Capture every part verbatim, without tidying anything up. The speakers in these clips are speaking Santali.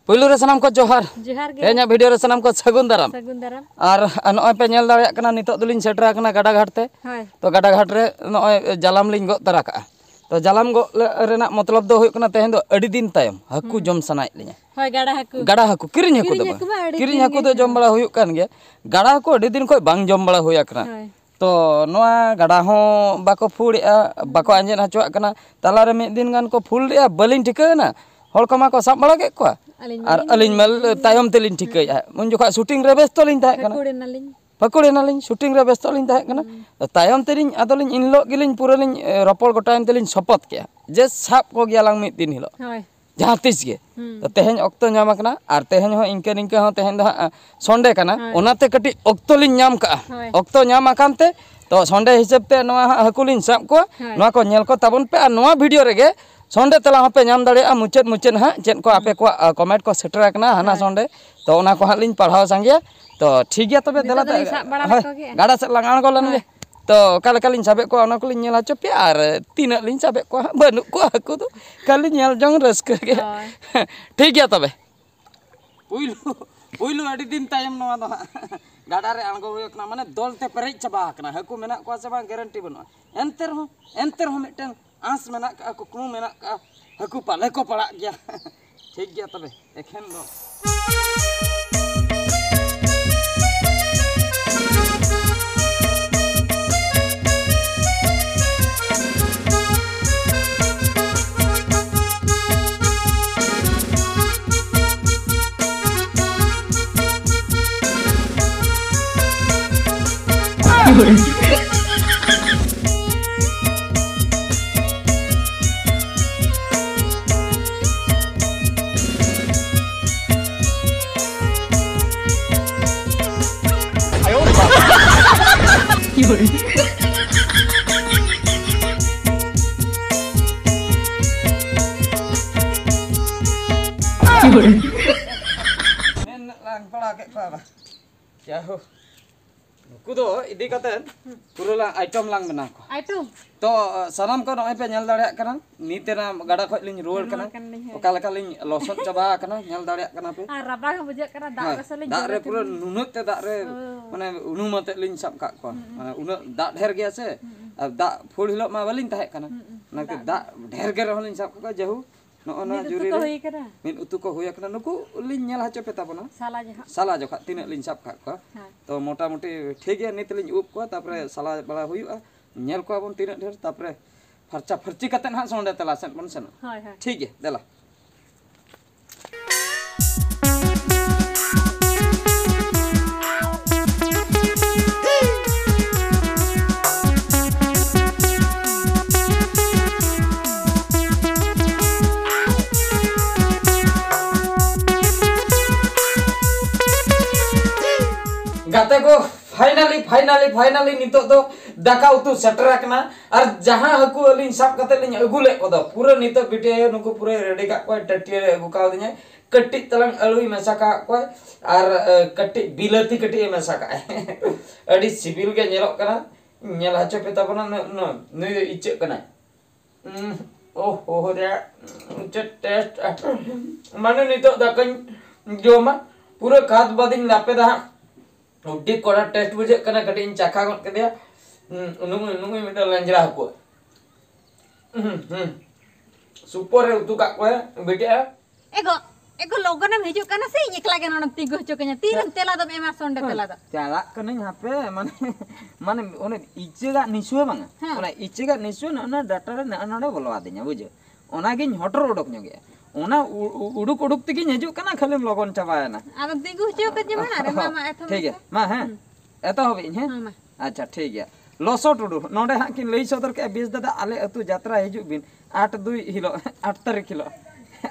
ᱯᱩᱭᱞᱩ ᱨᱮ ᱥᱟᱱᱟᱢ ᱠᱚ ᱡᱚᱦᱟᱨ᱾ ᱡᱚᱦᱟᱨ ᱜᱮ᱾ ᱛᱮᱦᱮᱧᱟᱜ ᱵᱷᱤᱰᱤᱭᱳ ᱨᱮ ᱥᱟᱱᱟᱢ ᱠᱚ ᱥᱟᱹᱜᱩᱱ ᱫᱟᱨᱟᱢ᱾ ᱥᱟᱹᱜᱩᱱ ᱫᱟᱨᱟᱢ᱾ ᱟᱨ ᱱᱚᱜᱼᱚᱭ ᱯᱮ ᱧᱮᱞ ᱫᱟᱲᱮᱭᱟᱜ ᱠᱟᱱᱟ, ᱱᱤᱛᱚᱜ ᱫᱚᱞᱤᱧ ᱥᱮᱴᱮᱨ ᱟᱠᱟᱱᱟ ᱜᱟᱰᱟ ᱜᱷᱟᱴ ᱛᱮ᱾ ᱦᱳᱭ᱾ ᱛᱚ ᱜᱟᱰᱟ ᱜᱷᱟᱴ ᱨᱮ ᱱᱚᱜᱼᱚᱭ ᱡᱟᱞᱟᱢ ᱞᱤᱧ ᱜᱚᱫ ᱛᱟᱨᱟ ᱠᱟᱜᱼᱟ᱾ ᱛᱚ ᱡᱟᱞᱟᱢ ᱜᱚᱫ ᱞᱮ-, ᱨᱮᱱᱟᱜ ᱢᱚᱛᱞᱚᱵ ᱫᱚ ᱦᱩᱭᱩᱜ ᱠᱟᱱᱟ, ᱛᱮᱦᱮᱧ ᱫᱚ ᱟᱹᱰᱤ ᱫᱤᱱ ᱛᱟᱭᱚᱢ ᱦᱟᱹᱠᱩ ᱦᱩᱸ᱾ ᱡᱚᱢ ᱥᱟᱱᱟᱭᱮᱫ ᱞᱤᱧᱟ᱾ ᱦᱳᱭ, ᱜᱟᱰᱟ ᱦᱟᱹᱠᱩ᱾ ᱜᱟᱰᱟ ᱦᱟᱹᱠᱩ, ᱠᱤᱨᱤᱧ ᱦᱟᱹᱠᱩ ᱫᱚ ᱠᱤᱨᱤᱧ ᱵᱟᱝ᱾ ᱦᱟᱹᱠᱩ ᱢᱟ ᱟᱹᱰᱤ ᱠᱤᱨᱤᱧ ᱫᱤᱱ ᱦᱟᱹᱠᱩ ᱜᱮ ᱫᱚ ᱡᱚᱢ ᱦᱩᱭᱩᱜ ᱵᱟᱲᱟ ᱦᱩᱭᱩᱜ ᱠᱟᱱ ᱜᱮᱭᱟ᱾ ᱜᱟᱰᱟ ᱦᱟᱹᱠᱩ ᱟᱹᱰᱤ ᱫᱤᱱ ᱠᱷᱚᱱ ᱵᱟᱝ ᱡᱚᱢ ᱵᱟᱲᱟ ᱦᱩᱭ ᱟᱠᱟᱱᱟ᱾ ᱦᱳᱭ᱾ ᱛᱚ ᱱᱚᱣᱟ ᱜᱟᱰᱟ ᱦᱚᱸ ᱵᱟᱠᱚ ᱯᱷᱩᱲᱮᱜᱼᱟ, ᱵᱟᱠᱚ ᱟᱸᱡᱮᱫ ᱦᱚᱪᱚᱣᱟᱜ ᱠᱟᱱᱟ᱾ ᱛᱟᱞᱟᱨᱮ ᱢᱤᱫ ᱫᱤᱱ ᱜᱟᱱ ᱠᱚ ᱯᱷᱩᱞ ᱞᱮᱜᱼᱟ, ᱵᱟᱹᱞᱤᱧ ᱴᱷᱤᱠᱟᱹ ᱮᱱᱟ᱾ ᱦᱚᱲ ᱠᱚᱢᱟ ᱠᱚ ᱥᱟᱵ ᱵᱟᱲᱟ ᱠᱮᱫ ᱠᱚᱣᱟ᱾ ᱟᱹᱞᱤᱧ ᱟᱨ ᱢᱟᱞᱤᱧ ᱟᱹᱞᱤᱧ ᱢᱟ ᱛᱟᱭᱚᱢ ᱛᱮᱞᱤᱧ ᱴᱷᱤᱠᱟᱹᱭᱮᱫᱼᱟ, ᱩᱱ ᱡᱚᱠᱷᱚᱱ ᱥᱩᱴᱤᱝ ᱨᱮ ᱵᱮᱥᱛᱚ ᱞᱤᱧ ᱛᱟᱦᱮᱸ ᱠᱟᱱᱟ᱾ ᱯᱷᱟᱹᱠᱩᱲ ᱮᱱᱟᱞᱤᱧ᱾ ᱯᱷᱟᱹᱠᱩᱲ ᱮᱱᱟᱞᱤᱧ, ᱥᱩᱴᱤᱝ ᱨᱮ ᱵᱮᱥᱛᱚ ᱞᱤᱧ ᱛᱟᱦᱮᱸ ᱠᱟᱱᱟ᱾ ᱦᱩᱸ᱾ ᱛᱟᱭᱚᱢ ᱛᱮᱞᱤᱧ, ᱟᱫᱚᱞᱤᱧ ᱤᱱ ᱦᱤᱞᱳᱜ ᱜᱮᱞᱤᱧ ᱯᱩᱨᱟᱹ ᱞᱤᱧ, ᱮ, ᱨᱚᱯᱚᱲ ᱜᱚᱴᱟᱭᱮᱱ ᱛᱮᱞᱤᱧ ᱥᱚᱯᱚᱛ ᱠᱮᱜᱼᱟ ᱡᱮ ᱥᱟᱵ ᱠᱚᱜᱮᱭᱟᱞᱟᱝ ᱢᱤᱫ ᱫᱤᱱ ᱦᱤᱞᱳᱜ᱾ ᱦᱳᱭ᱾ ᱡᱟᱦᱟᱸ ᱛᱤᱥ ᱜᱮ᱾ ᱦᱩᱸ᱾ ᱛᱚ ᱛᱮᱦᱮᱧ ᱚᱠᱛᱚ ᱧᱟᱢ ᱟᱠᱟᱱᱟ, ᱟᱨ ᱛᱮᱦᱮᱧ ᱦᱚᱸ ᱤᱱᱠᱟᱹ ᱱᱤᱝᱠᱟᱹ ᱦᱚᱸ ᱛᱮᱦᱮᱧ ᱫᱚ ᱦᱟᱸᱜ, ᱮ, ᱥᱚᱱᱰᱮ ᱠᱟᱱᱟ, ᱦᱳᱭ᱾ ᱚᱱᱟᱛᱮ ᱠᱟᱹᱴᱤᱡ ᱚᱠᱛᱚ ᱞᱤᱧ ᱧᱟᱢ ᱠᱟᱜᱼᱟ᱾ ᱦᱳᱭ᱾ ᱚᱠᱛᱚ ᱧᱟᱢ ᱟᱠᱟᱱ ᱛᱮ, ᱛᱚ ᱥᱚᱱᱰᱮ ᱦᱤᱥᱟᱹᱵ ᱛᱮ ᱱᱚᱣᱟ ᱦᱟᱸᱜ ᱦᱟᱹᱠᱩ ᱞᱤᱧ ᱥᱟᱵ ᱠᱚᱣᱟ᱾ ᱦᱳᱭ᱾ ᱱᱚᱣᱟ ᱠᱚ ᱧᱮᱞ ᱠᱚ ᱛᱟᱵᱚᱱ ᱯᱮ, ᱟᱨ ᱱᱚᱣᱟ ᱵᱷᱤᱰᱤᱭᱳ ᱨᱮᱜᱮ ᱥᱚᱱᱰᱮ ᱛᱮᱞᱟ ᱦᱚᱸᱯᱮ ᱧᱟᱢ ᱫᱟᱲᱮᱭᱟᱜᱼᱟ᱾ ᱢᱩᱪᱟᱹᱫ ᱢᱩᱪᱟᱹᱫ ᱦᱟᱸᱜ ᱪᱮᱫ ᱠᱚ ᱦᱩᱸ᱾ ᱟᱯᱮ ᱠᱚᱣᱟᱜ, ᱟ, ᱠᱚᱢᱮᱱᱴ ᱠᱚ ᱥᱮᱴᱮᱨ ᱟᱠᱟᱱᱟ ᱦᱟᱱᱟ ᱦᱳᱭ᱾ ᱥᱚᱱᱰᱮ᱾ ᱛᱚ ᱚᱱᱟ ᱠᱚ ᱦᱟᱸᱜ ᱞᱤᱧ ᱯᱟᱲᱦᱟᱣ ᱥᱟᱸᱜᱮᱭᱟ᱾ ᱛᱚ ᱴᱷᱤᱠ ᱜᱮᱭᱟ ᱛᱚᱵᱮ, ᱱᱤᱛᱚᱜ ᱫᱮᱞᱟ ᱫᱚᱞᱤᱧ ᱛᱮ-, ᱥᱟᱵ ᱵᱟᱲᱟ ᱦᱳᱭ, ᱞᱮᱠᱚ ᱜᱮ᱾ ᱜᱟᱰᱟ ᱥᱮᱫ ᱞᱟᱝ ᱟᱬᱜᱚ ᱞᱮᱱ ᱦᱳᱭ᱾ ᱜᱮ᱾ ᱛᱚ ᱚᱠᱟ ᱞᱮᱠᱟ ᱞᱤᱧ ᱥᱟᱵᱮᱫ ᱠᱚᱣᱟ ᱚᱱᱟ ᱠᱚᱞᱤᱧ ᱧᱮᱞ ᱦᱚᱪᱚ ᱯᱮᱭᱟ, ᱟᱨ ᱛᱤᱱᱟᱹᱜ ᱞᱤᱧ ᱥᱟᱵᱮᱫ ᱠᱚᱣᱟ ᱦᱟᱸᱜ, ᱵᱟᱹᱱᱩᱜ ᱠᱚᱣᱟ ᱦᱟᱹᱠᱩ ᱫᱚ, ᱠᱷᱟᱹᱞᱤ ᱧᱮᱞ ᱡᱚᱝ ᱨᱟᱹᱥᱠᱟᱹ ᱜᱮ᱾ ᱦᱳᱭ᱾ ᱴᱷᱤᱠ ᱜᱮᱭᱟ ᱛᱚᱵᱮ᱾ ᱯᱩᱭᱞᱩ, ᱯᱩᱭᱞᱩ ᱟᱹᱰᱤ ᱫᱤᱱ ᱛᱟᱭᱚᱢ ᱱᱚᱣᱟ ᱫᱚ ᱦᱟᱸᱜ ᱜᱟᱰᱟ ᱨᱮ ᱟᱬᱜᱚ ᱦᱩᱭ ᱟᱠᱟᱱᱟ, ᱢᱟᱱᱮ ᱫᱚᱞ ᱛᱮ ᱯᱮᱨᱮᱡ ᱪᱟᱵᱟ ᱟᱠᱟᱱᱟ᱾ ᱦᱟᱹᱠᱩ ᱢᱮᱱᱟᱜ ᱠᱚᱣᱟ ᱥᱮ ᱵᱟᱝ ᱜᱮᱨᱮᱱᱴᱤ ᱵᱟᱹᱱᱩᱜᱼᱟ, ᱮᱱᱛᱮ ᱨᱮᱦᱚᱸ, ᱮᱱᱛᱮ ᱨᱮᱦᱚᱸ ᱢᱤᱫᱴᱟᱝ ᱟᱸᱥ ᱢᱮᱱᱟᱜ ᱠᱟᱜᱼᱟ, ᱠᱩᱠᱢᱩ ᱢᱮᱱᱟᱜ ᱠᱟᱜᱼᱟ, ᱦᱟᱹᱠᱩ ᱯᱟᱞᱮ ᱠᱚ ᱯᱟᱲᱟᱜ ᱜᱮᱭᱟ᱾ ᱴᱷᱤᱠ ᱜᱮᱭᱟ ᱛᱚᱵᱮ, ᱮᱠᱷᱮᱱ ᱫᱚ᱾ ᱢᱮᱱ ᱞᱟᱝ ᱯᱟᱲᱟᱣ ᱠᱮᱫ ᱠᱚᱣᱟ ᱵᱟ᱾ ᱡᱟᱭᱦᱳᱠ, ᱱᱩᱠᱩ ᱫᱚ ᱤᱫᱤ ᱠᱟᱛᱮ ᱯᱩᱨᱟᱹ ᱞᱟᱝ ᱟᱭᱴᱚᱢ ᱞᱟᱝ ᱵᱮᱱᱟᱣ ᱠᱚᱣᱟ᱾ ᱟᱭᱴᱚᱢ? ᱛᱚ, ᱥᱟᱱᱟᱢ ᱠᱚ ᱱᱚᱜᱼᱚᱭ ᱯᱮ ᱧᱮᱞ ᱫᱟᱲᱮᱭᱟᱜ ᱠᱟᱱᱟ, ᱱᱤᱛ ᱮᱱᱟ ᱜᱟᱰᱟ ᱠᱷᱚᱡ ᱞᱤᱧ ᱨᱩᱣᱟᱹᱲ ᱨᱩᱣᱟᱹᱲ ᱠᱟᱱᱟ᱾ ᱠᱟᱱ ᱞᱤᱧ, ᱦᱳᱭ᱾ ᱚᱠᱟ ᱞᱮᱠᱟ ᱞᱤᱧ ᱞᱚᱥᱚᱫ ᱪᱟᱵᱟ ᱟᱠᱟᱱᱟ, ᱧᱮᱞ ᱫᱟᱲᱮᱭᱟᱜ ᱠᱟᱱᱟ ᱯᱮ᱾ ᱟᱨ ᱨᱟᱵᱟᱝ ᱦᱚᱸ ᱵᱩᱡᱷᱟᱹᱜ ᱠᱟᱱᱟ, ᱫᱟᱜ ᱦᱳᱭ, ᱨᱮ ᱥᱮ ᱞᱤᱧ ᱫᱟᱜ ᱨᱮ ᱫᱚᱦᱚ ᱯᱩᱨᱟᱹ ᱠᱮᱫ ᱞᱤᱧ᱾ ᱱᱩᱱᱟᱹᱜ ᱛᱮ ᱫᱟᱜ ᱨᱮ, ᱦᱳᱭ᱾ ᱢᱟᱱᱮ ᱩᱱᱩᱢ ᱟᱛᱮᱫ ᱞᱤᱧ ᱥᱟᱵ ᱠᱟᱜ ᱠᱚᱣᱟ᱾ ᱦᱩᱸ᱾ ᱢᱟᱱᱮ ᱩᱱᱟᱹᱜ ᱫᱟᱜ ᱰᱷᱮᱨ ᱜᱮᱭᱟ ᱥᱮ, ᱦᱩᱸ᱾ ᱟᱨ ᱫᱟᱜ ᱯᱷᱩᱞ ᱦᱤᱞᱳᱜ ᱢᱟ ᱵᱟᱹᱞᱤᱧ ᱛᱟᱦᱮᱸ ᱠᱟᱱᱟ᱾ ᱦᱩᱸ, ᱦᱩᱸ᱾ ᱚᱱᱟᱛᱮ ᱫᱟᱜ ᱫᱟᱜ ᱰᱷᱮᱨ ᱜᱮ ᱨᱮᱦᱚᱸ ᱞᱤᱧ ᱥᱟᱵ ᱠᱟᱜ ᱠᱚᱣᱟ, ᱡᱟᱦᱳ ᱱᱚᱜᱼᱚ ᱱᱚᱣᱟ ᱢᱤᱫ ᱩᱛᱩ ᱡᱩᱨᱤ ᱠᱚ ᱨᱮ ᱦᱩᱭ ᱠᱟᱱᱟ᱾ ᱢᱤᱫ ᱩᱛᱩ ᱠᱚ ᱦᱩᱭ ᱟᱠᱟᱱᱟ᱾ ᱱᱩᱠᱩ ᱞᱤᱧ ᱧᱮᱞ ᱦᱚᱪᱚ ᱯᱮ ᱛᱟᱵᱚᱱᱟ᱾ ᱥᱟᱞᱟ ᱡᱚᱦᱚᱜ᱾ ᱥᱟᱞᱟ ᱡᱚᱠᱷᱟ ᱛᱤᱱᱟᱹᱜ ᱞᱤᱧ ᱥᱟᱵ ᱠᱟᱜ ᱠᱚᱣᱟ᱾ ᱦᱮᱸ᱾ ᱛᱚ ᱢᱚᱴᱟᱢᱩᱴᱤ ᱴᱷᱤᱠ ᱜᱮᱭᱟ, ᱱᱤᱛ ᱞᱤᱧ ᱩᱵ ᱠᱚᱣᱟ, ᱛᱟᱯᱚᱨᱮ ᱥᱟᱞᱟ ᱵᱟᱲᱟ ᱦᱩᱭᱩᱜᱼᱟ᱾ ᱧᱮᱞ ᱠᱚᱣᱟ ᱵᱚᱱ ᱛᱤᱱᱟᱹᱜ ᱰᱷᱮᱨ, ᱛᱟᱯᱚᱨᱮ ᱯᱷᱟᱨᱪᱟ ᱯᱷᱟᱹᱨᱪᱤ ᱠᱟᱛᱮ ᱦᱟᱸᱜ ᱥᱚᱸᱰᱮ ᱛᱮᱞᱟ ᱥᱮᱫ ᱵᱚᱱ ᱥᱮᱱᱚᱜᱼᱟ᱾ ᱦᱳᱭ, ᱦᱳᱭ᱾ ᱴᱷᱤᱠ ᱜᱮᱭᱟ, ᱫᱮᱞᱟ᱾ ᱜᱟᱛᱮ ᱠᱚ, finally, finally, finally ᱱᱤᱛᱚᱜ ᱫᱚ ᱫᱟᱠᱟ ᱩᱛᱩ ᱥᱮᱴᱮᱨ ᱟᱠᱟᱱᱟ᱾ ᱟᱨ ᱡᱟᱦᱟᱸ ᱦᱟᱹᱠᱩ ᱟᱹᱞᱤᱧ ᱥᱟᱵ ᱠᱟᱛᱮ ᱞᱤᱧ ᱟᱹᱜᱩ ᱞᱮᱫ ᱠᱚᱫᱚ, ᱯᱩᱨᱟᱹ ᱱᱤᱛᱚᱜ ᱵᱤᱴᱤ ᱟᱭᱳ ᱱᱩᱠᱩ ᱯᱩᱨᱟᱹ ᱨᱮᱰᱤ ᱠᱟᱜ ᱠᱚᱣᱟᱭ, ᱴᱟᱹᱴᱭᱟᱹ ᱨᱮ ᱟᱹᱜᱩ ᱠᱟᱣᱫᱤᱧᱟᱭ᱾ ᱠᱟᱹᱴᱤᱡ ᱛᱟᱞᱟᱝ ᱟᱹᱞᱩᱭ ᱢᱮᱥᱟ ᱠᱟᱜ ᱠᱚᱣᱟᱭ ᱟᱨ, ᱮ, ᱠᱟᱹᱴᱤᱡ ᱵᱤᱞᱟᱹᱛᱤ ᱠᱟᱹᱴᱤᱡ ᱮ ᱢᱮᱥᱟ ᱠᱟᱜᱼᱟᱭ᱾ ᱟᱹᱰᱤ ᱥᱤᱵᱤᱞ ᱜᱮ ᱧᱮᱞᱚᱜ ᱠᱟᱱᱟ᱾ ᱧᱮᱞ ᱦᱚᱪᱚ ᱯᱮ ᱛᱟᱵᱚᱱᱟ, ᱱᱩ-, ᱱᱩ-, ᱱᱩᱭ ᱫᱚ ᱤᱪᱟᱹᱜ ᱠᱟᱱᱟᱭ᱾ ᱩᱸ, ᱳᱦ, ᱳᱦ ᱨᱮ, ᱪᱮᱫ taste᱾ ᱢᱟᱱᱮ ᱱᱤᱛᱚᱜ ᱫᱟᱠᱟᱧ ᱡᱚᱢᱟ, ᱯᱩᱨᱟᱹ ᱠᱷᱟᱫ ᱵᱟᱫᱤᱧ ᱞᱟᱯᱮ ᱫᱟ ᱦᱟᱸᱜ᱾ ᱟᱹᱰᱤ ᱠᱚᱲᱟ taste ᱵᱩᱡᱷᱟᱹᱜ ᱠᱟᱱᱟ, ᱠᱟᱹᱴᱤᱡ ᱤᱧ ᱪᱟᱠᱷᱟ ᱜᱚᱫ ᱠᱮᱫᱮᱭᱟ᱾ ᱩᱸ, ᱱᱩᱜᱩᱭ, ᱱᱩᱜᱩᱭ ᱢᱤᱫᱴᱟᱝ ᱞᱮᱸᱡᱽᱨᱟ ᱦᱟᱹᱠᱩ᱾ ᱩᱸ, ᱦᱩᱸ᱾ Super ᱮ ᱩᱛᱩ ᱠᱟᱜ ᱠᱚᱣᱟ ᱵᱤᱴᱤ ᱟᱭᱳ᱾ ᱮᱜᱳ, ᱮᱜᱳ, ᱞᱚᱜᱚᱱᱮᱢ ᱦᱤᱡᱩᱜ ᱠᱟᱱᱟ ᱥᱮ ᱤᱧ ᱮᱠᱞᱟ ᱜᱮ ᱱᱚᱰᱮᱢ ᱛᱤᱸᱜᱩ ᱦᱚᱪᱚ ᱠᱟᱹᱧᱟ? ᱛᱤᱨᱮᱢ ᱛᱮᱞᱟ ᱫᱚᱢ ᱮᱢᱟ ᱥᱚᱱᱰᱮ ᱛᱮᱞᱟ ᱫᱚ? ᱪᱟᱞᱟᱜ ᱠᱟᱹᱱᱟᱹᱧ ᱦᱟᱯᱮ, ᱢᱟᱱᱮ, ᱢᱟᱱᱮ ᱚᱱᱮ ᱤᱪᱟᱹᱜᱟᱜ ᱱᱤᱥᱩᱣᱟᱹ ᱵᱟᱝᱟ? ᱦᱮᱸ᱾ ᱚᱱᱟ ᱤᱪᱟᱹᱜᱟᱜ ᱱᱤᱥᱩᱣᱟᱹ ᱱᱚᱜᱼᱚ ᱱᱚᱣᱟ ᱰᱟᱴᱟ ᱨᱮ ᱱᱚᱜᱼᱚ ᱱᱚᱰᱮ ᱵᱚᱞᱚ ᱟᱹᱫᱤᱧᱟ, ᱵᱩᱡᱷᱟᱹᱣ? ᱚᱱᱟᱜᱤᱧ ᱦᱚᱴᱚᱨ ᱩᱰᱩᱠ ᱧᱚᱜᱮᱜᱼᱟ᱾ ᱚᱱᱟ ᱩ-, ᱩ-, ᱩᱰᱩᱠ ᱩᱰᱩᱠ ᱛᱮᱜᱤᱧ ᱦᱤᱡᱩᱜ ᱠᱟᱱᱟ, ᱠᱷᱟᱹᱞᱤᱢ ᱞᱚᱜᱚᱱ ᱪᱟᱵᱟᱭᱮᱱᱟ᱾ ᱟᱫᱚ ᱛᱤᱸᱜᱩ ᱦᱚᱪᱚ ᱠᱟᱹᱫᱤᱧᱟ ᱢᱟ, ᱟᱨ ᱮᱢᱟ ᱢᱟ ᱮᱛᱚᱢ ᱴᱷᱤᱠ ᱜᱮᱭᱟ, ᱢᱮᱥᱮ᱾ ᱢᱟ, ᱦᱮᱸ᱾ ᱦᱩᱸ᱾ ᱮᱛᱚᱦᱚᱵᱮᱜ ᱟᱹᱧ, ᱦᱮᱸ? ᱦᱮᱸ, ᱢᱟ᱾ ᱟᱪᱪᱷᱟ, ᱴᱷᱤᱠ ᱜᱮᱭᱟ᱾ ᱞᱚᱥᱚ ᱴᱩᱰᱩ, ᱱᱚᱰᱮ ᱦᱟᱸᱜ ᱠᱤᱱ ᱞᱟᱹᱭ ᱥᱚᱫᱚᱨ ᱠᱮᱜᱼᱟ, "ᱵᱮᱥ ᱫᱟᱫᱟ, ᱟᱞᱮ ᱟᱹᱛᱩ ᱡᱟᱛᱨᱟ ᱦᱤᱡᱩᱜ ᱵᱤᱱ, ᱟᱴ ᱫᱩᱭ ᱦᱤᱞᱳᱜ, ᱟᱴ ᱛᱟᱹᱨᱤᱠᱷ ᱦᱤᱞᱳᱜ,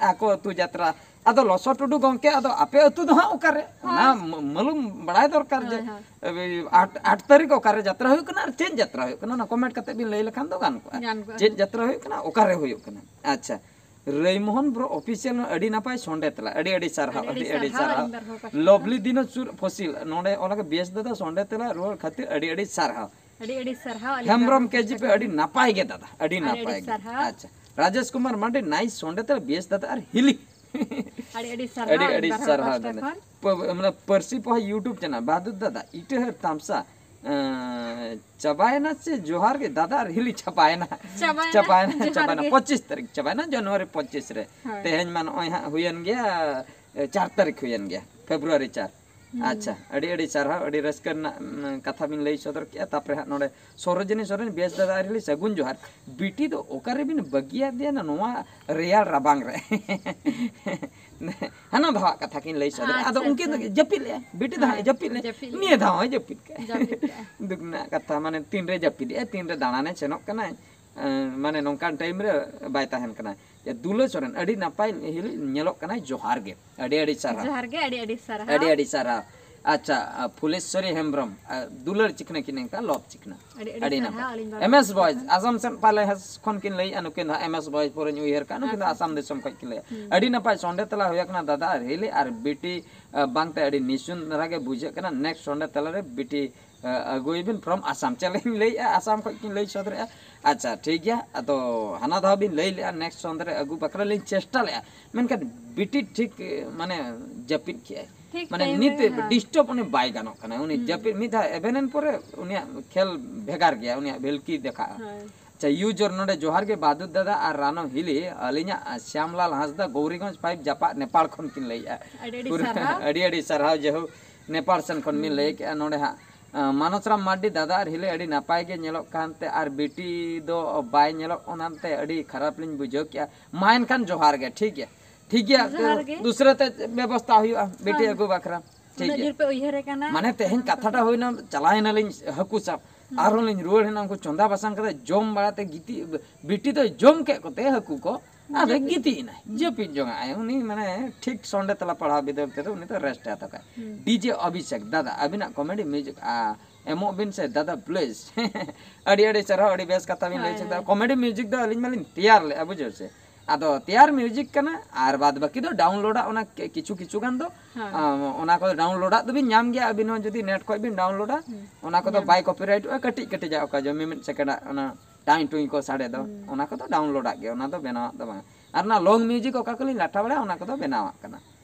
ᱟᱠᱚ ᱟᱹᱛᱩ ᱡᱟᱛᱨᱟ᱾" ᱟᱫᱚ ᱞᱚᱥᱚ ᱴᱩᱰᱩ ᱜᱚᱢᱠᱮ, ᱟᱫᱚ ᱟᱯᱮ ᱟᱹᱛᱩ ᱫᱚ ᱦᱟᱸᱜ ᱚᱠᱟᱨᱮ? ᱚᱱᱟ ᱦᱳᱭ᱾ ᱢᱟ-, ᱢᱟᱞᱩᱢ ᱵᱟᱲᱟᱭ ᱫᱚᱨᱠᱟᱨ ᱡᱮ, ᱦᱳᱭ, ᱦᱳᱭ᱾ ᱮ, ᱟᱴ, ᱟᱴ ᱛᱟᱹᱨᱤᱠᱷ ᱚᱠᱟᱨᱮ ᱡᱟᱛᱨᱟ ᱦᱩᱭᱩᱜ ᱠᱟᱱᱟ ᱟᱨ ᱪᱮᱫ ᱡᱟᱛᱨᱟ ᱦᱩᱭᱩᱜ ᱠᱟᱱᱟ, ᱚᱱᱟ comment ᱠᱟᱛᱮ ᱵᱤᱱ ᱞᱟᱹᱭ ᱞᱮᱠᱷᱟᱱ ᱫᱚ ᱜᱟᱱ ᱠᱚᱜᱼᱟ᱾ ᱜᱟᱱ ᱠᱚᱜᱼᱟ᱾ ᱪᱮᱫ ᱡᱟᱛᱨᱟ ᱦᱩᱭᱩᱜ ᱠᱟᱱᱟ, ᱚᱠᱟᱨᱮ ᱦᱩᱭᱩᱜ ᱠᱟᱱᱟ? ᱟᱪᱪᱷᱟ, ᱨᱟᱹᱭᱢᱳᱦᱚᱱ ᱵᱨᱳ ᱚᱯᱷᱤᱥᱤᱭᱟᱞ ᱟᱹᱰᱤ ᱱᱟᱯᱟᱭ ᱥᱚᱸᱰᱮ ᱛᱮᱞᱟ, ᱟᱹᱰᱤ ᱟᱹᱰᱤ ᱥᱟᱨᱦᱟᱣ, ᱟᱹᱰᱤ ᱟᱹᱰᱤ ᱟᱹᱰᱤ ᱥᱟᱨᱦᱟᱣ ᱥᱟᱨᱦᱟᱣ᱾ ᱟᱹᱞᱤᱧ ᱯᱟᱦᱴᱟ ᱠᱷᱚᱱ᱾ ᱞᱚᱵᱽᱞᱤ ᱫᱤᱱᱚ ᱪᱩᱨ ᱯᱷᱚᱥᱤᱞ ᱱᱚᱰᱮ ᱚᱞ ᱟᱠᱟᱫ ᱵᱮᱥ ᱫᱟᱫᱟ ᱥᱚᱸᱰᱮ ᱛᱮᱞᱟ ᱨᱩᱣᱟᱹᱲ ᱠᱷᱟᱹᱛᱤᱨ ᱟᱹᱰᱤ ᱟᱹᱰᱤ ᱥᱟᱨᱦᱟᱣ᱾ ᱟᱹᱰᱤ ᱟᱹᱰᱤ ᱥᱟᱨᱦᱟᱣ ᱟᱹᱞᱤᱧ ᱦᱮᱢᱵᱨᱚᱢ ᱯᱟᱦᱴᱟ ᱠᱮᱡᱤ ᱯᱮ ᱠᱷᱚᱱ᱾ ᱟᱹᱰᱤ ᱱᱟᱯᱟᱭ ᱜᱮ ᱫᱟᱫᱟ, ᱟᱹᱰᱤ ᱟᱹᱰᱤ ᱟᱹᱰᱤ ᱱᱟᱯᱟᱭ ᱜᱮ᱾ ᱥᱟᱨᱦᱟᱣ᱾ ᱟᱪᱪᱷᱟ, ᱨᱟᱡᱮᱥ ᱠᱩᱢᱟᱨ ᱢᱟᱱᱰᱤ ᱱᱟᱭᱤᱥ ᱥᱚᱸᱰᱮ ᱛᱮᱞᱟ ᱵᱮᱥ ᱫᱟᱫᱟ ᱟᱨ ᱦᱤᱞᱤ᱾ ᱟᱹᱰᱤ ᱟᱹᱰᱤ ᱥᱟᱨᱦᱟᱣ ᱟᱹᱰᱤ ᱟᱹᱞᱤᱧ ᱟᱹᱰᱤ ᱯᱟᱦᱴᱟ ᱥᱟᱨᱦᱟᱣ ᱠᱷᱚᱱ᱾ ᱫᱟᱫᱟ᱾ ᱯᱟᱹ- ᱢᱟᱱᱮ ᱯᱟᱹᱨᱥᱤ ᱯᱚᱦᱟ YouTube ᱪᱮᱱᱮᱞ ᱵᱟᱦᱟᱫᱩᱨ ᱫᱟᱫᱟ ᱤᱴᱟᱹᱦᱟᱹᱨ ᱛᱟᱢᱥᱟ ᱮᱸ, ᱪᱟᱵᱟᱭᱮᱱᱟ ᱥᱮ ᱡᱚᱦᱟᱨ ᱜᱮ ᱫᱟᱫᱟ ᱟᱨ ᱦᱤᱞᱤ ᱪᱷᱟᱯᱟᱭᱮᱱᱟ? ᱪᱟᱵᱟᱭᱮᱱᱟ, ᱪᱟᱵᱟᱭᱮᱱᱟ, ᱡᱚᱦᱟᱨ ᱪᱟᱵᱟᱭᱮᱱᱟ᱾ ᱜᱮ᱾ ᱯᱚᱸᱪᱤᱥ ᱛᱟᱹᱨᱤᱠᱷ ᱪᱟᱵᱟᱭᱮᱱᱟ, ᱡᱟᱱᱩᱣᱟᱨᱤ ᱯᱚᱸᱪᱤᱥ ᱨᱮ᱾ ᱦᱳᱭ᱾ ᱛᱮᱦᱮᱧ ᱢᱟ ᱱᱚᱜᱼᱚᱭ ᱦᱟᱸᱜ ᱦᱩᱭᱮᱱ ᱜᱮᱭᱟ, ᱮ, ᱪᱟᱨ ᱛᱟᱹᱨᱤᱠᱷ ᱦᱩᱭᱮᱱ ᱜᱮᱭᱟ, ᱯᱷᱮᱵᱽᱨᱩᱣᱟᱨᱤ ᱪᱟᱨ᱾ ᱦᱩᱸ᱾ ᱟᱪᱪᱷᱟ, ᱟᱹᱰᱤ ᱟᱹᱰᱤ ᱥᱟᱨᱦᱟᱣ, ᱟᱹᱰᱤ ᱨᱟᱹᱥᱠᱟᱹ ᱨᱮᱱᱟᱜ, ᱩᱢ, ᱠᱟᱛᱷᱟ ᱵᱤᱱ ᱞᱟᱹᱭ ᱥᱚᱫᱚᱨ ᱠᱮᱜᱼᱟ᱾ ᱛᱟᱯᱚᱨᱮ ᱦᱟᱸᱜ ᱱᱚᱰᱮ ᱥᱚᱨᱳᱡᱤᱱᱤ ᱥᱚᱨᱮᱱ, ᱵᱮᱥ ᱫᱟᱫᱟ ᱟᱨ ᱦᱤᱞᱤ ᱥᱟᱹᱜᱩᱱ ᱡᱚᱦᱟᱨ᱾ ᱵᱤᱴᱤ ᱫᱚ ᱚᱠᱟᱨᱮᱵᱤᱱ ᱵᱟᱹᱜᱤᱭᱟᱫᱮᱭᱟ ᱱᱚᱣᱟ ᱨᱮᱭᱟᱲ ᱨᱟᱵᱟᱝ ᱨᱮ? ᱦᱟᱱᱟ ᱫᱷᱟᱣᱟᱜ ᱠᱟᱛᱷᱟ ᱠᱤᱱ ᱞᱟᱹᱭ ᱥᱚᱫᱚᱨ᱾ ᱟᱫᱚ ᱟᱪᱪᱷᱟ, ᱩᱱᱠᱤᱱ ᱫᱚ ᱟᱪᱪᱷᱟ᱾ ᱡᱟᱹᱯᱤᱫ ᱞᱮᱜᱼᱟ, ᱵᱤᱴᱤ ᱫᱚ ᱦᱟᱸᱜ ᱦᱳᱭ, ᱡᱟᱹᱯᱤᱫ ᱞᱮᱜᱼᱟ᱾ ᱡᱟᱹᱯᱤᱫ ᱞᱮᱜᱼᱟ᱾ ᱱᱤᱭᱟᱹ ᱫᱷᱟᱣ ᱦᱚᱸᱭ ᱡᱟᱹᱯᱤᱫ ᱠᱟᱜᱼᱟ᱾ ᱡᱟᱹᱯᱤᱫ ᱠᱟᱜᱼᱟ᱾ ᱫᱩᱠ ᱨᱮᱱᱟᱜ ᱠᱟᱛᱷᱟ, ᱢᱟᱱᱮ ᱛᱤᱱᱨᱮ ᱡᱟᱹᱯᱤᱫ ᱮᱜᱼᱟ, ᱛᱤᱱᱨᱮ ᱫᱟᱬᱟᱱᱮ ᱥᱮᱱᱚᱜ ᱠᱟᱱᱟᱭ, ᱮᱸ, ᱢᱟᱱᱮ ᱱᱚᱝᱠᱟᱱ ᱴᱟᱭᱤᱢ ᱨᱮ ᱵᱟᱭ ᱛᱟᱦᱮᱱ ᱠᱟᱱᱟ᱾ ᱡᱮ ᱫᱩᱞᱟᱹᱲ ᱥᱚᱨᱮᱱ ᱟᱹᱰᱤ ᱱᱟᱯᱟᱭ ᱦᱤᱞᱤ ᱧᱮᱞᱚᱜ ᱠᱟᱱᱟᱭ, ᱡᱚᱦᱟᱨ ᱜᱮ, ᱟᱹᱰᱤ ᱟᱹᱰᱤ ᱥᱟᱨᱦᱟᱣ᱾ ᱡᱚᱦᱟᱨ ᱜᱮ, ᱟᱹᱰᱤ ᱟᱹᱰᱤ ᱥᱟᱨᱦᱟᱣ᱾ ᱟᱹᱰᱤ ᱟᱹᱰᱤ ᱥᱟᱨᱦᱟᱣ᱾ ᱟᱪᱪᱷᱟ, ᱟ, ᱯᱷᱩᱞᱮᱥᱣᱚᱨᱤ ᱦᱮᱢᱵᱨᱚᱢ, ᱟ, ᱫᱩᱞᱟᱹᱲ ᱪᱤᱠᱱᱟᱹ ᱠᱤᱱ ᱮᱢ ᱠᱟᱜᱼᱟ, ᱞᱚᱵᱽ ᱪᱤᱠᱱᱟᱹ᱾ ᱟᱹᱰᱤ ᱟᱹᱰᱤ ᱟᱹᱰᱤ ᱥᱟᱨᱦᱟᱣ ᱱᱟᱯᱟᱭ᱾ ᱟᱹᱞᱤᱧ ᱵᱟᱦᱟ ᱮᱢ ᱮᱥ ᱯᱟᱦᱴᱟ ᱵᱚᱭᱮᱡᱽ, ᱠᱷᱚᱱ᱾ ᱟᱥᱟᱢ ᱥᱮᱱ ᱯᱟᱞᱮ ᱦᱮᱸ ᱠᱷᱚᱱ ᱠᱤᱱ ᱞᱟᱹᱭᱮᱜᱼᱟ, ᱱᱩᱠᱤᱱ ᱫᱚ ᱦᱟᱸᱜ ᱮᱢ ᱮᱥ ᱵᱚᱭᱮᱡᱽ ᱯᱩᱨᱟᱹᱧ ᱩᱭᱦᱟᱹᱨ ᱠᱟᱜᱼᱟ, ᱱᱩᱠᱤᱱ ᱫᱚ ᱟᱪᱪᱷᱟ, ᱟᱥᱟᱢ ᱟᱪᱪᱷᱟ᱾ ᱫᱤᱥᱚᱢ ᱠᱷᱚᱱ ᱠᱤᱱ ᱞᱟᱹᱭᱟ᱾ ᱦᱩᱸ᱾ ᱟᱹᱰᱤ ᱱᱟᱯᱟᱭ ᱥᱚᱸᱰᱮ ᱛᱮᱞᱟ ᱦᱩᱭ ᱟᱠᱟᱱᱟ ᱫᱟᱫᱟ ᱟᱨ ᱦᱤᱞᱤ, ᱟᱨ ᱵᱤᱴᱤ, ᱟ, ᱵᱟᱝᱛᱮ ᱟᱹᱰᱤ ᱱᱤᱥᱩᱱ ᱫᱷᱟᱨᱟ ᱜᱮ ᱵᱩᱡᱷᱟᱹᱜ ᱠᱟᱱᱟ᱾ ᱱᱮᱠᱥᱴ ᱥᱚᱸᱰᱮ ᱛᱮᱞᱟ ᱨᱮ ᱵᱤᱴᱤ, ᱟ, ᱟᱹᱜᱩᱭ ᱵᱤᱱ ᱯᱷᱨᱚᱢ ᱟᱥᱟᱢ᱾ ᱪᱮᱫ ᱞᱤᱧ ᱞᱟᱹᱭᱮᱜᱼᱟ, ᱟᱥᱟᱢ ᱠᱷᱚᱱ ᱠᱤᱱ ᱞᱟᱹᱭ ᱥᱚᱫᱚᱨᱮᱜᱼᱟ᱾ ᱟᱪᱪᱷᱟ, ᱴᱷᱤᱠ ᱜᱮᱭᱟ᱾ ᱟᱫᱚ ᱦᱟᱱᱟ ᱫᱷᱟᱣ ᱵᱤᱱ ᱞᱟᱹᱭ ᱞᱮᱜᱼᱟ, ᱱᱮᱠᱥᱴ ᱥᱚᱸᱰᱮ ᱨᱮ ᱟᱹᱜᱩ ᱵᱟᱠᱷᱨᱟ ᱞᱤᱧ ᱪᱮᱥᱴᱟ ᱞᱮᱜᱼᱟ, ᱢᱮᱱᱠᱷᱟᱱ ᱵᱤᱴᱤ ᱴᱷᱤᱠ, ᱢᱟᱱᱮ, ᱡᱟᱹᱯᱤᱫ ᱠᱮᱜᱼᱟᱭ᱾ ᱴᱷᱤᱠ ᱢᱟᱱᱮ ᱴᱟᱭᱤᱢ ᱱᱤᱛ ᱨᱮ, ᱦᱮᱸ᱾ ᱰᱤᱥᱴᱟᱨᱵ ᱩᱱᱤ ᱵᱟᱭ ᱜᱟᱱᱚᱜ ᱠᱟᱱᱟ᱾ ᱩᱱᱤ ᱦᱩᱸ᱾ ᱡᱟᱹᱯᱤᱫ ᱢᱤᱫ ᱫᱷᱟᱣ ᱮᱵᱷᱮᱱ ᱮᱱ ᱯᱚᱨᱮ ᱩᱱᱤᱭᱟᱜ ᱠᱷᱮᱞ ᱵᱷᱮᱜᱟᱨ ᱜᱮᱭᱟ, ᱩᱱᱤᱭᱟᱜ ᱵᱷᱮᱞᱠᱤ ᱫᱮᱠᱷᱟᱜᱼᱟ᱾ ᱦᱳᱭ᱾ ᱟᱪᱪᱷᱟ, ᱤᱭᱩᱡᱟᱨ ᱱᱚᱰᱮ ᱡᱚᱦᱟᱨ ᱜᱮ ᱵᱟᱫᱩᱫ ᱫᱟᱫᱟ ᱟᱨ ᱨᱟᱱᱚ ᱦᱤᱞᱤ, ᱟᱹᱞᱤᱧᱟᱜ ᱥᱭᱟᱢᱞᱟᱞ ᱦᱟᱸᱥᱫᱟ ᱜᱳᱣᱨᱤᱜᱚᱸᱡᱽ ᱯᱷᱟᱭᱤᱵᱷ ᱡᱟᱯᱟᱜ ᱱᱮᱯᱟᱲ ᱠᱷᱚᱱ ᱠᱤᱱ ᱞᱟᱹᱭᱮᱜᱼᱟ᱾ ᱟᱹᱰᱤ ᱟᱹᱰᱤ ᱯᱩᱨᱟᱹ ᱥᱟᱨᱦᱟᱣ᱾ ᱟᱹᱰᱤ ᱟᱹᱰᱤ ᱥᱟᱨᱦᱟᱣ᱾ ᱡᱮᱦᱳᱠ, ᱱᱮᱯᱟᱲ ᱥᱮᱱ ᱠᱷᱚᱱ ᱵᱤᱱ ᱦᱩᱸ᱾ ᱞᱟᱹᱭ ᱠᱮᱜᱼᱟ᱾ ᱱᱚᱰᱮ ᱦᱟᱸᱜ, ᱟᱸ, ᱢᱟᱱᱚᱥ ᱨᱟᱢ ᱢᱟᱨᱰᱤ, ᱫᱟᱫᱟ ᱟᱨ ᱦᱤᱞᱤ ᱟᱹᱰᱤ ᱱᱟᱯᱟᱭ ᱜᱮ ᱧᱮᱞᱚᱜ ᱠᱟᱱᱛᱮ ᱟᱨ ᱵᱤᱴᱤ ᱫᱚ ᱵᱟᱭ ᱧᱮᱞᱚᱜ ᱚᱱᱟᱛᱮ ᱟᱹᱰᱤ ᱠᱷᱟᱨᱟᱯ ᱞᱤᱧ ᱵᱩᱡᱷᱟᱹᱣ ᱠᱮᱜᱼᱟ᱾ ᱢᱟ ᱮᱱᱠᱷᱟᱱ ᱡᱚᱦᱟᱨ ᱜᱮ, ᱴᱷᱤᱠ ᱜᱮᱭᱟ, ᱴᱷᱤᱠ ᱜᱮᱭᱟ, ᱡᱚᱦᱟᱨ ᱜᱮ᱾ ᱫᱩᱥᱨᱟᱹ ᱛᱮ ᱵᱮᱵᱚᱥᱛᱟ ᱦᱩᱭᱩᱜᱼᱟ ᱵᱤᱴᱤ ᱦᱳᱭ᱾ ᱟᱹᱜᱩ ᱵᱟᱠᱷᱨᱟ᱾ ᱴᱷᱤᱠ ᱩᱱᱟᱹᱜ ᱜᱮᱭᱟ᱾ ᱡᱳᱨ ᱯᱮ ᱩᱭᱦᱟᱹᱨᱮ ᱠᱟᱱᱟ᱾ ᱢᱟᱱᱮ ᱛᱮᱦᱮᱧ ᱠᱟᱛᱷᱟᱴᱟ ᱦᱩᱭᱱᱟ, ᱪᱟᱞᱟᱣ ᱮᱱᱟᱞᱤᱧ ᱦᱟᱹᱠᱩ ᱥᱟᱵ, ᱦᱩᱸ᱾ ᱟᱨᱦᱚᱸ ᱞᱤᱧ ᱨᱩᱣᱟᱹᱲ ᱮᱱᱟ, ᱩᱱᱠᱩ ᱪᱚᱸᱫᱟ ᱵᱟᱥᱟᱝ ᱠᱟᱛᱮ ᱡᱚᱢ ᱵᱟᱲᱟ ᱛᱮ ᱜᱤᱛᱤᱡ, ᱵᱤᱴᱤ ᱫᱚᱭ ᱡᱚᱢ ᱠᱮᱫ ᱠᱚᱛᱮ ᱦᱟᱹᱠᱩ ᱠᱚ, ᱟᱫᱚᱭ ᱡᱟᱹᱯᱤᱫ᱾ ᱜᱤᱛᱤᱡ ᱮᱱᱟᱭ, ᱦᱩᱸ᱾ ᱡᱟᱹᱯᱤᱫ ᱡᱚᱝ ᱟᱭ᱾ ᱩᱱᱤ ᱢᱟᱱᱮ ᱴᱷᱤᱠ ᱥᱚᱸᱰᱮ ᱛᱮᱞᱟ ᱯᱟᱲᱦᱟᱣ ᱵᱤᱫᱟᱹᱞ ᱛᱮᱫᱚ ᱩᱱᱤ ᱫᱚ ᱨᱮᱥᱴ ᱮ ᱦᱟᱛᱟᱣ ᱠᱟᱜ᱾ ᱦᱩᱸ᱾ ᱰᱤ ᱡᱮ ᱚᱵᱷᱤᱥᱮᱠ, ᱫᱟᱫᱟ ᱟᱹᱵᱤᱱᱟᱜ ᱠᱚᱢᱮᱰᱤ ᱢᱤᱭᱩᱡᱤᱠ, ᱟ, ᱮᱢᱚᱜ ᱵᱤᱱ ᱥᱮ ᱫᱟᱫᱟ ᱯᱞᱤᱡ᱾ ᱟᱹᱰᱤ ᱟᱹᱰᱤ ᱥᱟᱨᱦᱟᱣ, ᱟᱹᱰᱤ ᱵᱮᱥ ᱠᱟᱛᱷᱟ ᱵᱤᱱ ᱞᱟᱹᱭ ᱦᱳᱭ, ᱦᱚᱪᱚ ᱠᱮᱫᱟ᱾ ᱦᱳᱭ᱾ ᱠᱚᱢᱮᱰᱤ ᱢᱤᱭᱩᱡᱤᱠ ᱫᱚ ᱟᱹᱞᱤᱧ ᱢᱟᱞᱤᱧ ᱛᱮᱭᱟᱨ ᱞᱮᱫᱼᱟ, ᱵᱩᱡᱷᱟᱹᱣ ᱥᱮ᱾ ᱟᱫᱚ ᱛᱮᱭᱟᱨ ᱢᱤᱭᱩᱡᱤᱠ ᱠᱟᱱᱟ, ᱟᱨ ᱵᱟᱫ ᱵᱟᱹᱠᱤ ᱫᱚ ᱰᱟᱣᱩᱱᱞᱳᱰᱟ, ᱚᱱᱟ ᱠᱮ-, ᱠᱤᱪᱷᱩ ᱠᱤᱪᱷᱩ ᱜᱟᱱ ᱫᱚ᱾ ᱦᱳᱭ᱾ ᱟᱢ, ᱚᱱᱟ ᱠᱚ ᱰᱟᱣᱩᱱᱞᱳᱰᱟᱜ ᱫᱚᱵᱤᱱ ᱧᱟᱢ ᱜᱮᱭᱟ, ᱟᱹᱵᱤᱱ ᱦᱚᱸ ᱡᱩᱫᱤ ᱱᱮᱴ ᱠᱷᱚᱡ ᱵᱤᱱ ᱰᱟᱣᱩᱱᱞᱳᱰᱟ, ᱦᱩᱸ᱾ ᱚᱱᱟ ᱠᱚᱫᱚ ᱧᱟᱢ᱾ ᱵᱟᱭ ᱠᱚᱯᱤᱨᱟᱭᱤᱴᱚᱜᱼᱟ, ᱠᱟᱹᱴᱤᱡ ᱠᱟᱹᱴᱤᱡᱟᱜ ᱚᱠᱟ ᱡᱮ ᱢᱤᱢᱤᱫ ᱥᱮᱠᱮᱱᱰᱟᱜ ᱚᱱᱟ ᱴᱟᱸᱭ ᱴᱩᱸᱭ ᱠᱚ ᱥᱟᱰᱮ ᱫᱚ, ᱦᱩᱸ᱾ ᱚᱱᱟ ᱠᱚᱫᱚ ᱰᱟᱣᱩᱱᱞᱳᱰᱟᱜ ᱜᱮ, ᱚᱱᱟ ᱫᱚ ᱵᱮᱱᱟᱣᱟᱜ ᱫᱚ ᱵᱟᱝ᱾ ᱟᱨ ᱚᱱᱟ ᱞᱚᱝ ᱢᱤᱭᱩᱡᱤᱠ ᱚᱠᱟ ᱠᱚᱞᱤᱧ ᱞᱟᱴᱷᱟ ᱵᱟᱲᱟᱭᱟ, ᱚᱱᱟ ᱠᱚᱫᱚ ᱵᱮᱱᱟᱣᱟᱜ ᱠᱟᱱᱟ᱾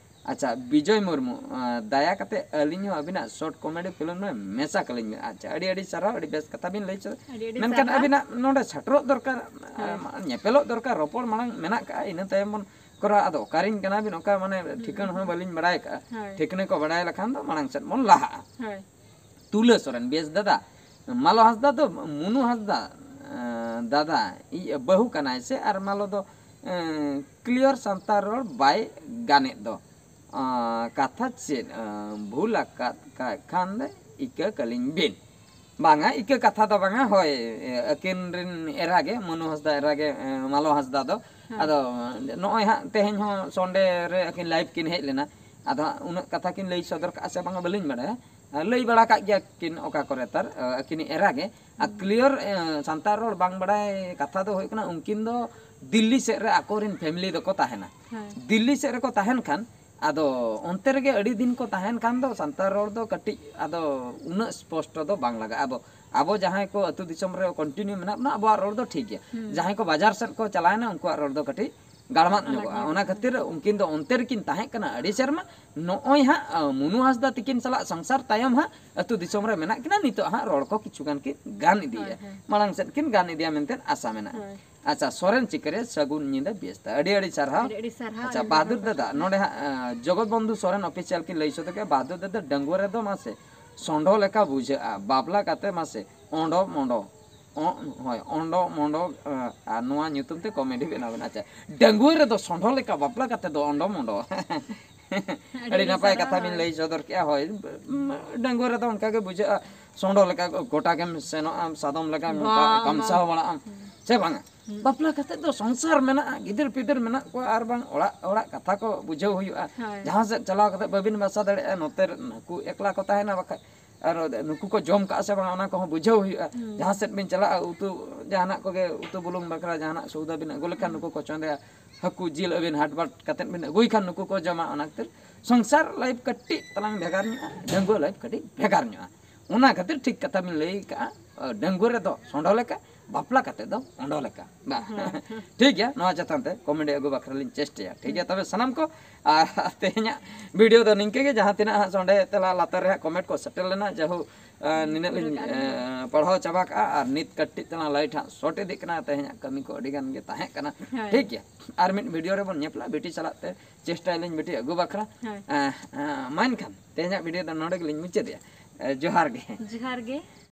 ᱟᱪᱪᱷᱟ, ᱵᱤᱡᱚᱭ ᱢᱩᱨᱢᱩ, ᱟᱸ, ᱫᱟᱭᱟ ᱠᱟᱛᱮ ᱟᱹᱞᱤᱧ ᱦᱚᱸ ᱟᱹᱵᱤᱱᱟᱜ ᱥᱚᱨᱴ ᱠᱚᱢᱮᱰᱤ ᱯᱷᱤᱞᱢ ᱨᱮ ᱢᱮᱥᱟ ᱠᱟᱹᱞᱤᱧ ᱵᱮᱱ᱾ ᱟᱪᱪᱷᱟ, ᱟᱹᱰᱤ ᱟᱹᱰᱤ ᱥᱟᱨᱦᱟᱣ, ᱟᱹᱰᱤ ᱵᱮᱥ ᱠᱟᱛᱷᱟ ᱵᱤᱱ ᱞᱟᱹᱭ ᱠᱮᱫᱟ᱾ ᱟᱹᱰᱤ ᱟᱹᱰᱤ ᱢᱮᱱᱠᱷᱟᱱ ᱥᱟᱨᱦᱟᱣ᱾ ᱟᱹᱵᱤᱱᱟᱜ ᱱᱚᱰᱮ ᱥᱮᱴᱮᱨᱚᱜ ᱫᱚᱨᱠᱟᱨ, ᱦᱳᱭ᱾ ᱟᱸ, ᱧᱮᱯᱮᱞᱚᱜ ᱫᱚᱨᱠᱟᱨ, ᱨᱚᱯᱚᱲ ᱢᱟᱲᱟᱝ ᱢᱮᱱᱟᱜ ᱠᱟᱜᱼᱟ, ᱤᱱᱟᱹ ᱛᱟᱭᱚᱢ ᱵᱚᱱ ᱠᱚᱨᱟᱣᱟ᱾ ᱟᱫᱚ ᱚᱠᱟᱨᱤᱧ ᱠᱟᱱᱟ ᱵᱤᱱ, ᱚᱠᱟ ᱢᱟᱱᱮ ᱦᱩᱸ᱾ ᱴᱷᱤᱠᱟᱹᱱ ᱦᱚᱸ ᱵᱟᱹᱞᱤᱧ ᱵᱟᱲᱟᱭ ᱠᱟᱜᱼᱟ᱾ ᱦᱳᱭ᱾ ᱴᱷᱤᱠᱟᱹᱱᱟ ᱠᱚ ᱵᱟᱲᱟᱭ ᱞᱮᱠᱷᱟᱱ ᱫᱚ ᱢᱟᱲᱟᱝ ᱥᱮᱫ ᱵᱚᱱ ᱞᱟᱦᱟᱜᱼᱟ᱾ ᱦᱳᱭ᱾ ᱛᱩᱞᱟᱹ ᱥᱚᱨᱮᱱ, ᱵᱮᱥ ᱫᱟᱫᱟ, ᱢᱟᱞᱚ ᱦᱟᱸᱥᱫᱟ ᱫᱚ ᱢᱩᱱᱩ ᱦᱟᱸᱥᱫᱟ, ᱮᱸ, ᱫᱟᱫᱟ, ᱤᱡ ᱵᱟᱹᱦᱩ ᱠᱟᱱᱟᱭ ᱥᱮ? ᱟᱨ ᱢᱟᱞᱚ ᱫᱚ, ᱮᱸ, ᱠᱞᱤᱭᱟᱨ ᱥᱟᱱᱛᱟᱲ ᱨᱚᱲ ᱵᱟᱭ ᱜᱟᱱᱮᱫ ᱫᱚ᱾ ᱟᱸ, ᱠᱟᱛᱷᱟ ᱪᱮᱫ, ᱟᱸ, ᱵᱷᱩᱞ ᱟᱠᱟᱫ ᱠᱟ-, ᱠᱷᱟᱱ ᱫᱚ ᱤᱠᱟᱹ ᱠᱟᱹᱞᱤᱧ ᱵᱤᱱ᱾ ᱵᱟᱝᱟ, ᱤᱠᱟᱹ ᱠᱟᱛᱷᱟ ᱫᱚ ᱵᱟᱝᱟ, ᱦᱳᱭ, ᱮ, ᱟᱹᱠᱤᱱ ᱨᱮᱱ ᱮᱨᱟ ᱜᱮ, ᱢᱩᱱᱩ ᱦᱟᱸᱥᱫᱟ ᱮᱨᱟ ᱜᱮ, ᱮ, ᱢᱟᱞᱚ ᱦᱟᱸᱥᱫᱟ ᱫᱚ᱾ ᱦᱮᱸ᱾ ᱟᱫᱚ ᱱᱚᱜᱼᱚᱭ ᱦᱟᱸᱜ ᱛᱮᱦᱮᱧ ᱦᱚᱸ ᱥᱚᱱᱰᱮ ᱨᱮ ᱟᱹᱠᱤᱱ ᱞᱟᱭᱤᱵᱷ ᱠᱤᱱ ᱦᱮᱡ ᱞᱮᱱᱟ᱾ ᱟᱫᱚ ᱦᱟᱸᱜ ᱩᱱᱟᱹᱜ ᱠᱟᱛᱷᱟ ᱠᱤᱱ ᱞᱟᱹᱭ ᱥᱚᱫᱚᱨ ᱠᱟᱜᱼᱟ ᱥᱮ ᱵᱟᱝᱟ ᱵᱟᱹᱞᱤᱧ ᱵᱟᱲᱟᱭᱟ᱾ ᱞᱟᱹᱭ ᱵᱟᱲᱟ ᱠᱟᱜ ᱜᱮᱭᱟ ᱠᱤᱱ ᱚᱠᱟ ᱠᱚᱨᱮ ᱛᱟᱨ, ᱟᱹᱠᱤᱱᱤᱡ ᱮᱨᱟ ᱜᱮ᱾ ᱟᱨ ᱦᱩᱸ᱾ ᱠᱞᱤᱭᱟᱨ, ᱮ, ᱥᱟᱱᱛᱟᱲ ᱨᱚᱲ ᱵᱟᱝ ᱵᱟᱲᱟᱭ ᱠᱟᱛᱷᱟ ᱫᱚ ᱦᱩᱭᱩᱜ ᱠᱟᱱᱟ, ᱩᱱᱠᱤᱱ ᱫᱚ ᱫᱤᱞᱞᱤ ᱥᱮᱫ ᱨᱮ ᱟᱠᱚᱨᱮᱱ ᱯᱷᱮᱢᱤᱞᱤ ᱫᱚᱠᱚ ᱛᱟᱦᱮᱱᱟ᱾ ᱦᱮᱸ᱾ ᱫᱤᱞᱞᱤ ᱥᱮᱫ ᱨᱮᱠᱚ ᱛᱟᱦᱮᱱ ᱠᱷᱟᱱ, ᱟᱫᱚ ᱚᱱᱛᱮ ᱨᱮᱜᱮ ᱟᱹᱰᱤ ᱫᱤᱱ ᱠᱚ ᱛᱟᱦᱮᱱ ᱠᱷᱟᱱ ᱫᱚ ᱥᱟᱱᱛᱟᱲ ᱨᱚᱲ ᱫᱚ ᱠᱟᱹᱴᱤᱡ ᱟᱫᱚ ᱩᱱᱟᱹᱜ ᱥᱯᱚᱥᱴᱚ ᱫᱚ ᱵᱟᱝ ᱞᱟᱜᱟᱜᱼᱟ᱾ ᱟᱵᱚ, ᱟᱵᱚ ᱡᱟᱦᱟᱸᱭ ᱠᱚ ᱟᱹᱛᱩ ᱫᱤᱥᱚᱢ ᱨᱮ ᱠᱚᱱᱴᱤᱱᱤᱭᱩ ᱢᱮᱱᱟᱜ ᱵᱚᱱᱟ, ᱟᱵᱚᱣᱟᱜ ᱨᱚᱲ ᱫᱚ ᱴᱷᱤᱠ ᱜᱮᱭᱟ᱾ ᱦᱩᱸ᱾ ᱡᱟᱦᱟᱸᱭ ᱠᱚ ᱵᱟᱡᱟᱨ ᱥᱮᱫ ᱠᱚ ᱪᱟᱞᱟᱣᱮᱱᱟ, ᱩᱱᱠᱩᱣᱟᱜ ᱨᱚᱲ ᱫᱚ ᱠᱟᱹᱴᱤᱡ ᱜᱟᱲᱢᱟᱜ ᱟᱞᱟᱜᱽ ᱧᱚᱜᱚᱜᱼᱟ᱾ ᱧᱚᱜ ᱚᱱᱟ ᱜᱮᱭᱟ᱾ ᱠᱷᱟᱹᱛᱤᱨ ᱩᱱᱠᱤᱱ ᱫᱚ ᱚᱱᱛᱮ ᱨᱮᱠᱤᱱ ᱛᱟᱦᱮᱸ ᱠᱟᱱᱟ ᱟᱹᱰᱤ ᱥᱮᱨᱢᱟ᱾ ᱱᱚᱜᱼᱚᱭ ᱦᱟᱸᱜ, ᱟ, ᱢᱩᱱᱩ ᱦᱟᱸᱥᱫᱟ ᱛᱤᱠᱤᱱ ᱥᱟᱞᱟᱜ ᱥᱚᱝᱥᱟᱨ ᱛᱟᱭᱚᱢ ᱦᱟᱸᱜ ᱟᱹᱛᱩ ᱫᱤᱥᱚᱢ ᱨᱮ ᱢᱮᱱᱟᱜ ᱠᱤᱱᱟ, ᱱᱤᱛᱚᱜ ᱦᱟᱸᱜ ᱨᱚᱲ ᱠᱚ ᱠᱤᱪᱷᱩ ᱜᱟᱱ ᱠᱤᱱ ᱜᱟᱱ ᱤᱫᱤᱭᱮᱫᱼᱟ᱾ ᱦᱳᱭ, ᱦᱳᱭ᱾ ᱢᱟᱲᱟᱝ ᱥᱮᱫ ᱠᱤᱱ ᱜᱟᱱ ᱤᱫᱤᱭᱟ ᱢᱮᱱᱛᱮ ᱟᱥᱟ ᱢᱮᱱᱟᱜᱼᱟ᱾ ᱦᱳᱭ᱾ ᱟᱪᱪᱷᱟ, ᱥᱚᱨᱮᱱ ᱪᱤᱠᱟᱹᱨᱤᱭᱟᱹ, ᱥᱟᱹᱜᱩᱱ ᱧᱤᱫᱟᱹ, ᱵᱮᱥᱛᱟ᱾ ᱟᱹᱰᱤ ᱟᱹᱰᱤ ᱥᱟᱨᱦᱟᱣ᱾ ᱟᱹᱰᱤ ᱟᱹᱰᱤ ᱥᱟᱨᱦᱟᱣ ᱟᱪᱪᱷᱟ, ᱟᱭᱢᱟ ᱵᱟᱦᱟᱫᱩᱨ ᱟᱭᱢᱟ ᱫᱟᱫᱟ, ᱥᱟᱨᱦᱟᱣ᱾ ᱱᱚᱰᱮ ᱦᱟᱸᱜ, ᱟᱸ, ᱡᱚᱜᱚᱛ ᱵᱚᱱᱫᱷᱩ ᱥᱚᱨᱮᱱ ᱚᱯᱷᱤᱥᱤᱭᱟᱞ ᱠᱤᱱ ᱞᱟᱹᱭ ᱥᱚᱫᱚᱨ ᱠᱮᱫᱟ, ᱵᱟᱦᱟᱫᱩᱨ ᱫᱟᱫᱟ, ᱰᱟᱺᱜᱩᱣᱟᱹ ᱨᱮᱫᱚ ᱢᱟᱥᱮ ᱥᱚᱸᱰᱷᱚ ᱞᱮᱠᱟ ᱵᱩᱡᱷᱟᱹᱜᱼᱟ, ᱵᱟᱯᱞᱟ ᱠᱟᱛᱮ ᱢᱟᱥᱮ ᱚᱸᱰᱚ ᱢᱚᱸᱰᱚ, ᱚ-, ᱦᱳᱭ, ᱚᱸᱰᱚ ᱢᱚᱸᱰᱚ, ᱟᱸ, ᱟᱨ ᱱᱚᱣᱟ ᱧᱩᱛᱩᱢ ᱛᱮ ᱠᱚᱢᱮᱰᱤ ᱵᱮᱱᱟᱣ ᱵᱮᱱ᱾ ᱟᱪᱪᱷᱟ, ᱰᱟᱺᱜᱩᱣᱟᱹ ᱨᱮᱫᱚ ᱥᱚᱸᱰᱷᱚ ᱞᱮᱠᱟ, ᱵᱟᱯᱞᱟ ᱠᱟᱛᱮ ᱫᱚ ᱚᱸᱰᱚ ᱢᱚᱸᱰᱚ᱾ ᱟᱹᱰᱤ ᱟᱹᱰᱤ ᱟᱹᱰᱤ ᱱᱟᱯᱟᱭ ᱥᱟᱨᱦᱟᱣ, ᱠᱟᱛᱷᱟ ᱵᱤᱱ ᱦᱳᱭ᱾ ᱞᱟᱹᱭ ᱥᱚᱫᱚᱨ ᱠᱮᱜᱼᱟ᱾ ᱦᱳᱭ, ᱰᱟᱺᱜᱩᱣᱟᱹ ᱨᱮᱫᱚ ᱚᱱᱠᱟ ᱜᱮ ᱵᱩᱡᱷᱟᱹᱜᱼᱟ, ᱥᱚᱸᱰᱷᱚ ᱞᱮᱠᱟ ᱜᱚᱴᱟ ᱜᱮᱢ ᱥᱮᱱᱚᱜᱼᱟ, ᱥᱟᱫᱚᱢ ᱞᱮᱠᱟ ᱵᱟᱝ, ᱠᱟᱢᱥᱟᱣ ᱵᱟᱝ᱾ ᱵᱟᱲᱟᱜ ᱟᱢ᱾ ᱦᱩᱸ᱾ ᱥᱮ ᱵᱟᱝᱟ? ᱦᱩᱸ᱾ ᱵᱟᱯᱞᱟ ᱠᱟᱛᱮ ᱫᱚ ᱥᱚᱝᱥᱟᱨ ᱢᱮᱱᱟᱜᱼᱟ, ᱜᱤᱫᱟᱹᱨ ᱯᱤᱫᱟᱹᱨ ᱢᱮᱱᱟᱜ ᱠᱚᱣᱟ, ᱟᱨ ᱵᱟᱝ ᱚᱲᱟᱜ, ᱚᱲᱟᱜ ᱠᱟᱛᱷᱟ ᱠᱚ ᱵᱩᱡᱷᱟᱹᱣ ᱦᱩᱭᱩᱜᱼᱟ᱾ ᱦᱳᱭ᱾ ᱡᱟᱦᱟᱸ ᱥᱮᱫ ᱪᱟᱞᱟᱣ ᱠᱟᱛᱮ ᱵᱟᱹᱵᱤᱱ ᱵᱟᱥᱟ ᱫᱟᱲᱮᱭᱟᱜᱼᱟ, ᱱᱚᱛᱮ ᱨᱮ ᱱᱩᱠᱩ ᱮᱠᱞᱟ ᱠᱚ ᱛᱟᱦᱮᱱᱟ, ᱵᱟᱠᱷᱟᱡ ᱟᱨ ᱱᱩᱠᱩ ᱠᱚ ᱡᱚᱢ ᱠᱟᱜᱼᱟ ᱥᱮ ᱵᱟᱝ, ᱚᱱᱟ ᱠᱚᱦᱚᱸ ᱵᱩᱡᱷᱟᱹᱣ ᱦᱩᱭᱩᱜᱼᱟ᱾ ᱡᱟᱦᱟᱸ ᱥᱮᱫ ᱵᱤᱱ ᱪᱟᱞᱟᱜᱼᱟ, ᱩᱛᱩ, ᱡᱟᱦᱟᱱᱟᱜ ᱠᱚᱜᱮ, ᱩᱛᱩ ᱵᱩᱞᱩᱝ ᱵᱟᱠᱷᱨᱟ ᱡᱟᱦᱟᱱᱟᱜ ᱥᱚᱣᱫᱟ ᱵᱤᱱ ᱟᱹᱜᱩ ᱞᱮᱠᱷᱟᱱ, ᱱᱩᱠᱩ ᱠᱚ ᱪᱚᱸᱫᱟᱭᱟ᱾ ᱦᱟᱹᱠᱩ ᱡᱤᱞ ᱟᱹᱵᱤᱱ ᱦᱟᱴ ᱵᱟᱴ ᱠᱟᱛᱮᱫ ᱵᱤᱱ ᱟᱹᱜᱩᱭ ᱠᱷᱟᱱ, ᱱᱩᱠᱩ ᱠᱚ ᱡᱚᱢᱟ᱾ ᱚᱱᱟ ᱠᱷᱟᱹᱛᱤᱨ ᱥᱚᱝᱥᱟᱨ ᱞᱟᱭᱤᱯᱷ ᱠᱟᱹᱴᱤᱡ ᱛᱟᱞᱟᱝ ᱵᱷᱮᱜᱟᱨ ᱧᱚᱜᱼᱟ, ᱰᱟᱺᱜᱩᱣᱟᱹ ᱞᱟᱭᱤᱯᱷ ᱠᱟᱹᱴᱤᱡ ᱵᱷᱮᱜᱟᱨ ᱧᱚᱜᱼᱟ᱾ ᱚᱱᱟ ᱠᱷᱟᱹᱛᱤᱨ ᱴᱷᱤᱠ ᱠᱟᱛᱷᱟ ᱵᱤᱱ ᱞᱟᱹᱭ ᱠᱟᱜᱼᱟ, ᱰᱟᱺᱜᱩᱣᱟᱹ ᱨᱮᱫᱚ ᱥᱚᱸᱰᱚ ᱞᱮᱠᱟ, ᱵᱟᱯᱞᱟ ᱠᱟᱛᱮ ᱫᱚ ᱚᱸᱰᱚ ᱞᱮᱠᱟ᱾ ᱵᱟᱝ᱾ ᱴᱷᱤᱠ ᱜᱮᱭᱟ, ᱱᱚᱣᱟ ᱪᱮᱛᱟᱱ ᱛᱮ ᱠᱚᱢᱮᱰᱤ ᱟᱹᱜᱩ ᱵᱟᱠᱷᱨᱟ ᱞᱤᱧ ᱪᱮᱥᱴᱟᱭᱟ᱾ ᱴᱷᱤᱠ ᱜᱮᱭᱟ, ᱛᱚᱵᱮ ᱥᱟᱱᱟᱢ ᱠᱚ, ᱟᱨ ᱛᱮᱦᱮᱧᱟᱜ ᱵᱷᱤᱰᱤᱭᱳ ᱫᱚ ᱱᱤᱝᱠᱟᱹ ᱜᱮ᱾ ᱡᱟᱦᱟᱸ ᱛᱤᱱᱟᱹᱜ ᱦᱟᱸᱜ ᱥᱚᱸᱰᱮ ᱛᱮᱞᱟ ᱞᱟᱛᱟᱨ ᱨᱮ ᱦᱟᱸᱜ ᱠᱚᱢᱮᱱᱴ ᱠᱚ ᱥᱮᱴᱮᱨ ᱞᱮᱱᱟ, ᱡᱟᱭᱦᱳᱠ, ᱟᱸ, ᱱᱤᱱᱟᱹᱜ ᱞᱤᱧ, ᱯᱩᱨᱟᱹᱴᱟ ᱞᱤᱧ ᱟᱸ, ᱯᱟᱲᱦᱟᱣ ᱪᱟᱵᱟ ᱠᱟᱜᱼᱟ᱾ ᱟᱨ ᱱᱤᱛ ᱠᱟᱹᱴᱤᱡ ᱛᱮᱞᱟᱝ ᱞᱟᱭᱤᱴ ᱦᱟᱸᱜ ᱥᱚᱨᱴ ᱤᱫᱤᱜ ᱠᱟᱱᱟ, ᱛᱮᱦᱮᱧᱟᱜ ᱠᱟᱹᱢᱤ ᱠᱚ ᱟᱹᱰᱤ ᱜᱟᱱ ᱜᱮ ᱛᱟᱦᱮᱸ ᱠᱟᱱᱟ᱾ ᱦᱳᱭ᱾ ᱴᱷᱤᱠ ᱜᱮᱭᱟ, ᱟᱨ ᱢᱤᱫ ᱵᱷᱤᱰᱤᱭᱳ ᱨᱮᱵᱚᱱ ᱧᱮᱯᱞᱟ, ᱵᱤᱴᱤ ᱥᱟᱞᱟᱜ ᱛᱮ ᱪᱮᱥᱴᱟᱭᱟᱞᱤᱧ ᱵᱤᱴᱤ ᱟᱹᱜᱩ ᱵᱟᱠᱷᱨᱟ᱾ ᱦᱳᱭ᱾ ᱟᱸ, ᱟᱸ, ᱢᱟ ᱮᱱᱠᱷᱟᱱ ᱛᱮᱦᱮᱧᱟᱜ ᱵᱷᱤᱰᱤᱭᱳ ᱫᱚ ᱱᱚᱰᱮ ᱜᱮᱞᱤᱧ ᱢᱩᱪᱟᱹᱫᱮᱜᱼᱟ᱾ ᱟᱸ, ᱡᱚᱦᱟᱨ ᱜᱮ᱾ ᱡᱚᱦᱟᱨ ᱜᱮ᱾